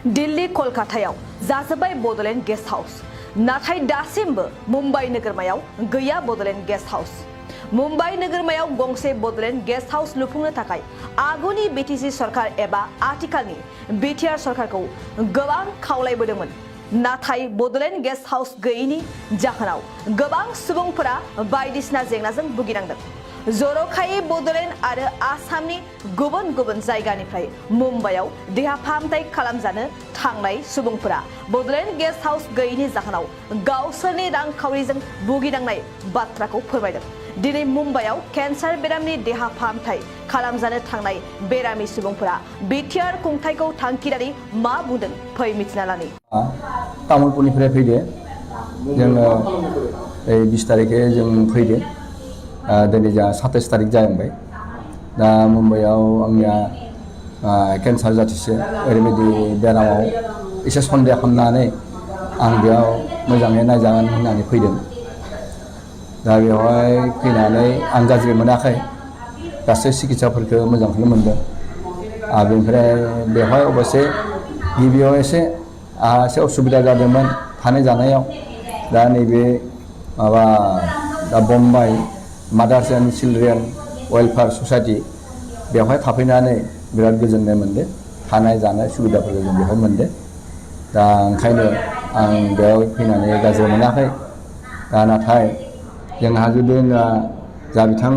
दिल्ली कलकातायाव जाजोब्बाय Bodoland guest house नाथाय दासिमबो मुम्बाइ नोगोरमायाव गैया बडलेण्ड गेस्ट हाउस। मुम्बाइ नोगोरमायाव गंसे बडलेण्ड गेस्ट हाउस लुफुंनो थाखाय आगुनि बीटीसी सरकार एबा आथिखालनि बीटीआर सरकारखौ गोबां खावलायबोदोंमोन। नाथाय बडलेण्ड गेस्ट हाउस गैयैनि जाहोनाव गोबां सुबुंफोरा बायदिसिना जेंनाजों भुगिनांदों। जर'खायै बडलेण्ड आरो आसामनि गुबुन गुबुन जायगानिफ्राय मुम्बाइआव देहा फाहामथाय खालामजानो थांनाय सुबुंफोरा बडलेण्ड गेस्ट हाउस गैयैनि जाहोनाव गावसोरनि रांखावरिजों भुगिनांनाय बाथ्राखौ फोरमायदों। दिनै मुम्बाइआव केन्सार बेरामनि देहा फाहामथाय खालामजानो थांनाय बेरामि सुबुंफोरा बीटीआर खुंथायखौ थांखिनानै मा बुंदों फै मिथिना लानि। तामुलपुरनिफ्राय फैदो जोङो 20 तारिखे जों फैदो दिनै जा 27 तारिख जाबाय। दा मुम्बाइआव आंनिया केन्सार जाथिसे ओरैबायदि बेरामाव एसे सन्देह खालामनानै आं बेयाव मोजाङै नायजागोन होननानै फैदों। दा बेवहाय फैनानै आं गाज्रि मोनाखै, गासै सिकित्साफोरखौ मोजांखौनो मोनदों। बेनिफ्राय बेवहाय अबयसे गिबियाव एसे उसुबिदा जादोंमोन थानाय जानायाव। दा नैबे माबा दा Bombay mother's and children welfare society बेवहाय थाफैनानै बिराद गोजोननाय मोनदों। थानाय जानाय सुबिदाफोरखौ जों बेवहाय मोनदों। दा ओंखायनो आं बेयाव फैनानै गाज्रि मोनाखै। दा नाथाय जोंहा जुदि जा बिथां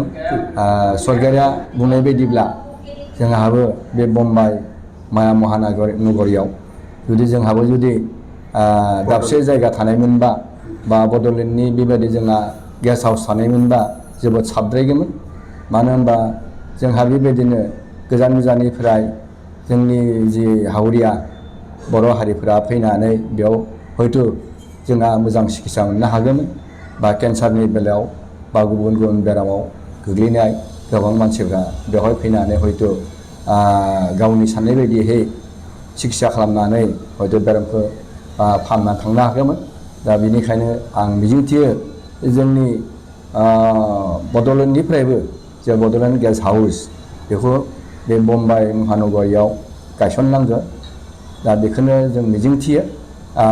सरकारा बुंनाय बायदिब्ला जोंहाबो बे बम्बाइ माया महानगरियाव जुदि जोंहाबो जुदि दाबसे जायगा थानायमोनबा बा बडलेण्डनि बेबायदि जोंहा गेस्ट हाउस थानायमोनबा जोबोद साबद्रायगौमोन। मानो होनबा जोंहा बेबायदिनो गोजान गोजाननिफ्राय जोंनि जि हावरिया बर' हारिफोरा फैनानै बेयाव हयथ' जोंहा मोजां सिकित्सा मोननो हागौमोन। बा केन्सारनि बेलायाव बा गुबुन गुबुन बेरामाव गोग्लैनाय गोबां मानसिफ्रा बेवहाय फैनानै हयथ' गावनि साननाय बायदियै सिकित्सा खालामनानै हयथ' बेरामखौ फाहामनानै थांनो हागौमोन। दा बेनिखायनो आं मिजिंथियो जोंनि बडलेण्डनिफ्रायबो जे बडलेण्ड गेस्ट हाउस बेखौ बे बम्बाइ महानगरियाव गायसननांगौ। दा बेखौनो जों मिजिंथियो,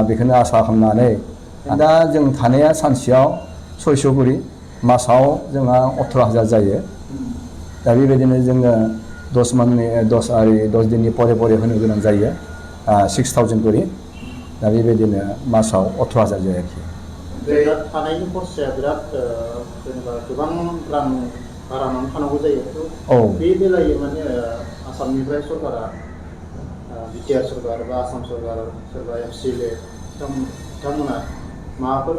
बेखौनो आसा खालामनानै दा जों थानाया सानसेयाव 600 करि, मासाव जोंहा 18,000 जायो। दा बेबायदिनो जोङो 10 दिननि परे परे होनो गोनां जायो 6,000 करि। दा बेबायदिनो मासाव 18,000 जायो आरोखि। बिराद थानायनि खरसाया बिराद जेनेबा गोबां रां भारानानै थानांगौ जायो। औ बे बेलायाव माने आसामनिफ्राय सरकारा बीटीआर सरकार बा आसाम सरकार सोरबा एमसिएलए बिथांमोना माबाफोर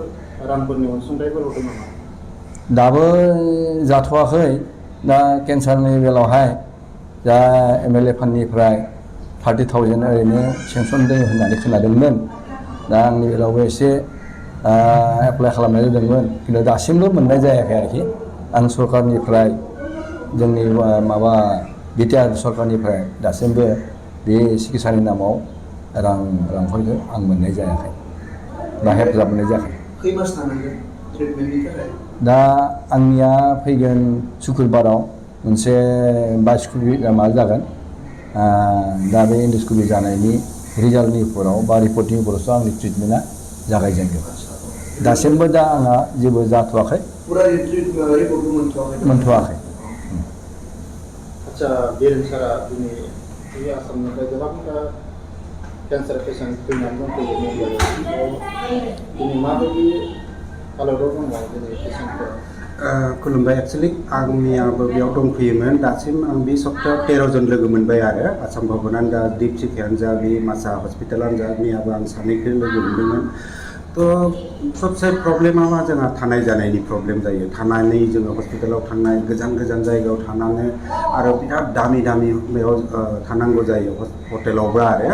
रांफोरनि अनसुंथाइफोर हरदों नामा? दाबो जाथ'वाखै। दा केन्सारनि बेलायावहाय दा एमएलए फान्डनिफ्राय 30,000 ओरैनो सेंसन दङ होननानै खोनादोंमोन। दा आंनि बेलायावबो एसे एप्लाइ खालामनाय जादोंमोन, खिन्थु दासिमबो मोननाय जायाखै आरोखि। आं सरकारनिफ्राय जोंनि माबा बीटीआर सरकारनिफ्राय दासिमबो बे सिकित्सानि नामाव रांफोरखौ आं मोननाय जायाखै बा हेफाजाब मोननाय जायाखै। खै मास थानांगोन ट्रिटमेन्टनि थाखाय? दा आंनिया फैगोन शुक्रबाराव मोनसे बाय'स्कपि माबा जागोन। दा बे एन्डस्कपि जानायनि रिजाल्टनि उनाव बा रिपर्टनि उनावसो आंनि ट्रिटमेन्टआ जागायजेनगोन। दासिमबो दा आंहा जेबो जाथ'वाखै, मोनथ'वाखै। आच्चा बिरेन सारा दिनै आसामनिफ्राय गोबां केन्सार पेसेन्ट फैनानै दंफैयो मुम्बाइआव। दिनै माबायदि हालोदाव दङ दिनै पेसेन्टफोरा? खुलुमबाय। एक्सुवेलि आंनियाबो बेयाव दंफैयोमोन। दासिम आं बे सप्तायाव 13 जन लोगो मोनबाय आरो आसाम भबनानो जा, दीप सिटियानो जा, बे मासा हस्पिटालानो जा, मैयाबो आं सानैखौ लोगो मोनदोंमोन। थ' सबसे प्रब्लेमा मा जोंहा थानाय जानायनि प्रब्लेम जायो। थानानै जोङो हस्पिटालाव थांनाय गोजान गोजान जायगायाव थानानै आरो बिराद दामि बेयाव थानांगौ जायो हटेलावबो आरो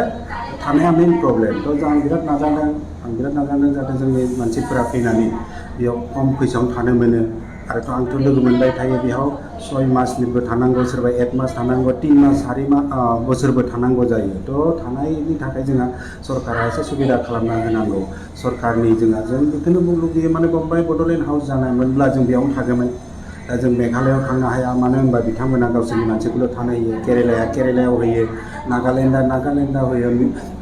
थानाया मेन प्रब्लेम। थ' आं बिराद नाजादों जाहाथे जोंनि मानसिफोरा फैनानै बेयाव खम फैसायावनो थानो मोनो। आरोथ' आंथ' लोगो मोनबाय थायो बेयाव 6 मासनिबो थानांगौ, सोरबा 1 मास थानांगौ, 3 मास 4 बोसोरबो थानांगौ जायो। थ' थानायनि थाखाय जोंहा सरकारा एसे सुबिदा खालामना होनांगौ। सरकारनि जों बेखौनो बुंनो लुगैयो, माने बम्बाइ बडलेण्ड हाउस जानायमोनब्ला जों बेयावनो थागौमोन। दा जों मेघालयआव थांनो हाया मानो होनबा बिथांमोना गावसोरनि मानसिखौल' थानो होयो केरेलायाव होयो नागालेण्डआ होयो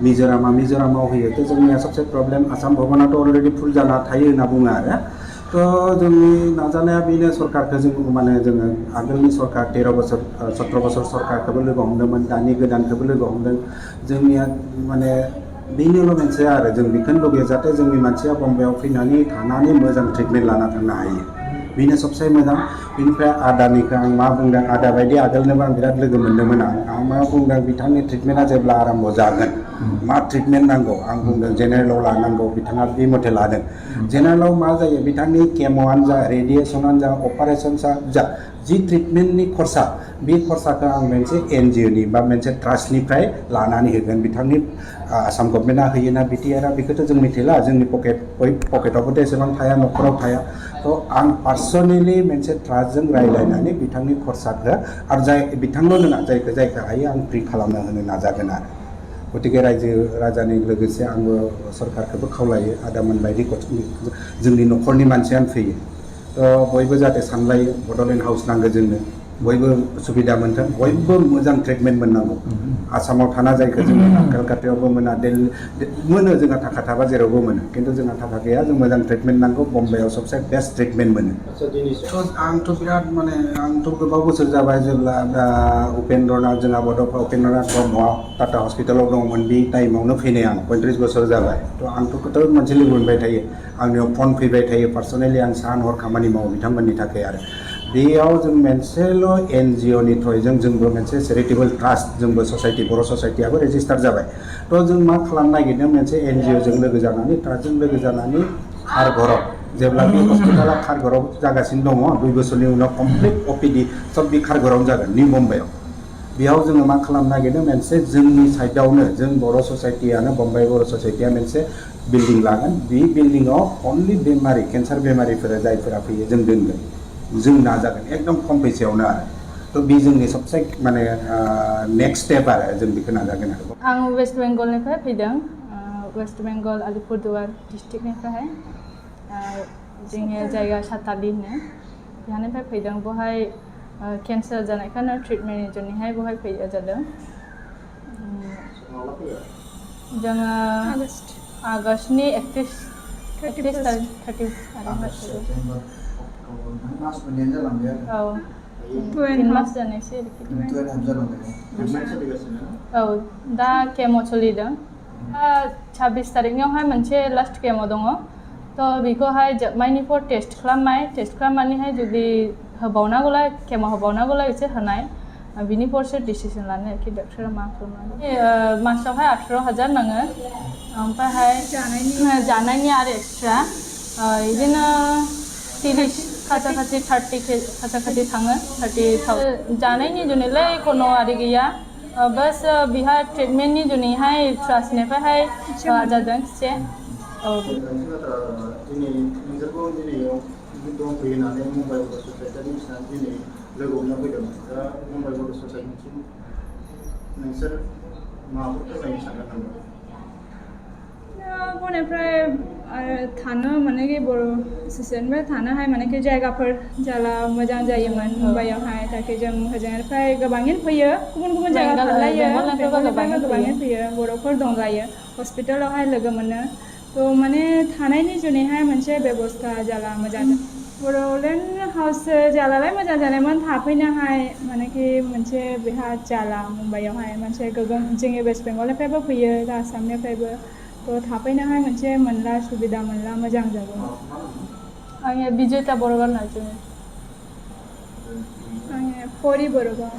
मिज'रामाव होयो तो जोंनिया सबसे प्रब्लेम आसाम भवनाथ' अलरेडि फुल जाना थायो होनना बुङो आरो तो जोंनि नाजानाया बेनो सरकारखौ जों माने जोङो आगोलनि सरकार 13 बोसोर 17 बोसोर सरकारखौबो लोगो हमदोंमोन दानि गोदानखौबो लोगो हमदों जोंनिया माने बेनिल' मोनसे आरो जों बेखौनो लुगैयो जाहाथे जोंनि मानसिया बम्बाइआव फैनानै थानानै मोजां ट्रिटमेन्ट लाना थांनो हायो बेनो सबसे मोजां बेनिफ्राय आदानिखौ आं मा बुंदों आदा बायदि आगोलनोबो आं बिराद लोगो मोन्दोंमोन आं मा बुंदों बिथांनि ट्रिटमेन्टआ जेब्ला आराम्भ जागोन मा ट्रिटमेन्ट नांगौ आं बुंदों जेनेरेलाव लानांगौ बिथाङा बे मथे लादों जेनेरेलाव मा जायो बिथांनि केम'आनो जा रेडिएसनानो जा अपारेशनसा जा जि ट्रिटमेन्टनि खरसा बे खरसाखौ आं मोनसे एनजिअनि बा मोनसे ट्रास्टनिफ्राय लानानै होगोन बिथांनि आसाम गभर्नमेन्टआ होयोना बिटिआरआ बेखौथ' जों मिथिला जोंनि पकेटावबोथ' एसेबां थाया न'खराव थाया तो आं पार्सनेलि मोनसे ट्रास्टजों रायज्लायनानै बिथांनि खरसाखौ आरो जाय बिथांल' नङा जायखौ हायो आं फ्रि खालामना होनो नाजागोन आरो गतिके रायजो राजानि लोगोसे आंबो सरकारखौबो खावलायो आदामोन बायदि जोंनि न'खरनि मानसियानो फैयो तो बयबो जाहाथे सानलायो बड'लेण्ड हाउस नांगौ जोंनो बयबो सुबिदा मोनथों बयबो मोजां ट्रिटमेन्ट मोननांगौ आसामाव थाना जायखौ जोङो कलकातायावबो मोना मोनो जोंहा थाखा थाबा जेरावबो मोनो खिन्थु जोंहा थाखा गैया जों मोजां ट्रिटमेन्ट नांगौ बम्बाइआव सबसे बेस्ट ट्रिटमेन्ट मोनो आंथ' बिराद माने आंथ' गोबाव बोसोर जाबाय जेब्ला उपेन्द्रनाथ जोंहा बड'फा उपेन्द्रनाथ ब्रह्मआ टाटा हस्पिटालाव दंमोन बे टाइमावनो फैनाय आं 35 बोसोर जाबाय थ' आंथ' खोथा मोनसे लोगो मोनबाय थायो आंनियाव फन फैबाय थायो पार्सनेलि आं सान हर खामानि मावो बिथांमोननि थाखाय आरो बेयाव जों मोनसेल' एनजिअनि थ्रयजों जोंबो मोनसे चेरिटेबल ट्रास्ट जोंबो ससाइटि बर' ससाइटियाबो रेजिस्टार जाबाय थ' जों मा खालामनो नागिरदों मोनसे एनजिअजों लोगो जानानै ट्रास्टजों लोगो जानानै खारघराव जेब्ला बे हस्पिटाला खारघराव जागासिनो दङ 2 बोसोरनि उनाव कमप्लिट अपिडि सब बे खारघरावनो जागोन निउ मुम्बाइआव बेयाव जोङो मा खालामनो नागिरदों मोनसे जोंनि साइडआवनो जों बर' ससाइटियानो बम्बाइ बर' ससाइटिया मोनसे बिल्डिं लागोन बे बिल्डिंआव अनलि बेमारि केन्सार बेमारिफोरा जायफोरा फैयो जों दोनगोन जों नाजागोन एकदम खम फैसायावनो आरो थ' बे जोंनि सबसे माने नेक्स्ट स्टेप आरो जों बेखौ नाजागोन आरो आं वेस्ट बेंगलनिफ्राय फैदों वेस्ट बेंगल आलिपुरदुवार डिस्ट्रिक्टनिफ्राय जोंनि जायगा सातालि होनो बेहानिफ्राय फैदों बहाय केन्सार जानायखायनो ट्रिटमेन्टनि जुनैहाय बहाय फैनाय जादों जोङो आगष्टनि 31 तारिख औ 3 मास जानायसै औ दा केम' सोलिदों 26 तारिखनियावहाय मोनसे लास्ट केम' दङ थ' बेखौहाय जोबनायनिफ्राय टेस्ट खालामनानैहाय जुदि होबावनांगौला केम' होबावनांगौला बिसोर होनाय बिनि फरसो डिसिसन लानो आरोखि डक्टरा मा खालामनांगौ मासावहाय 18,000 नाङो ओमफ्रायहाय जानायनि आरो एक्सट्रा बिदिनो 30 खाथि 30 थाङो 30,000 जानायनि जुनैलाय खुनु आरि गैया बास बिहा ट्रिटमेन्टनि जुनैहाय ट्रास्टनिफ्रायहाय जादों एसे औ दिनै नोंसोरखौ दिनैयाव दंफैयो होननानै मुम्बाइ बर' ससाइटिनि बिसिना दिनै लोगो हमनो फैदों दा मुम्बाइ बर' ससाइटिसिम नोंसोर माबाफोर फोरमायनो सानदों नामा? बनिफ्राय थानो माने कि बर' ससाइटिनिफ्राय थानोहाय माने कि जायगाफोर जाला मोजां जायोमोन मुम्बाइआवहाय ताकि जों हजोंनिफ्राय गोबाङैनो फैयो गुबुन जायगा थालायो बेंगलनिफ्रायबो गोबाङैनो फैयो बर'फोर दंलायो हस्पिटालावहाय लोगो मोनो थ' माने थानायनि जुनैहाय मोनसे बेबस्था जाला मोजां बड'लेण्ड हाउस जालालाय मोजां जानायमोन थाफैनोहाय माने कि मोनसे बेहा जाला मुम्बाइआवहाय मोनसे गोगोम जोंनि वेस्ट बेंगलनिफ्रायबो फैयो आसामनिफ्रायबो थ' थाफैनोहाय मोनसे मोनला सुबिदा मोनला मोजां जागौमोन आंनिया बिजेता बर'गार नार्जारि आंनिया परि बर'गाव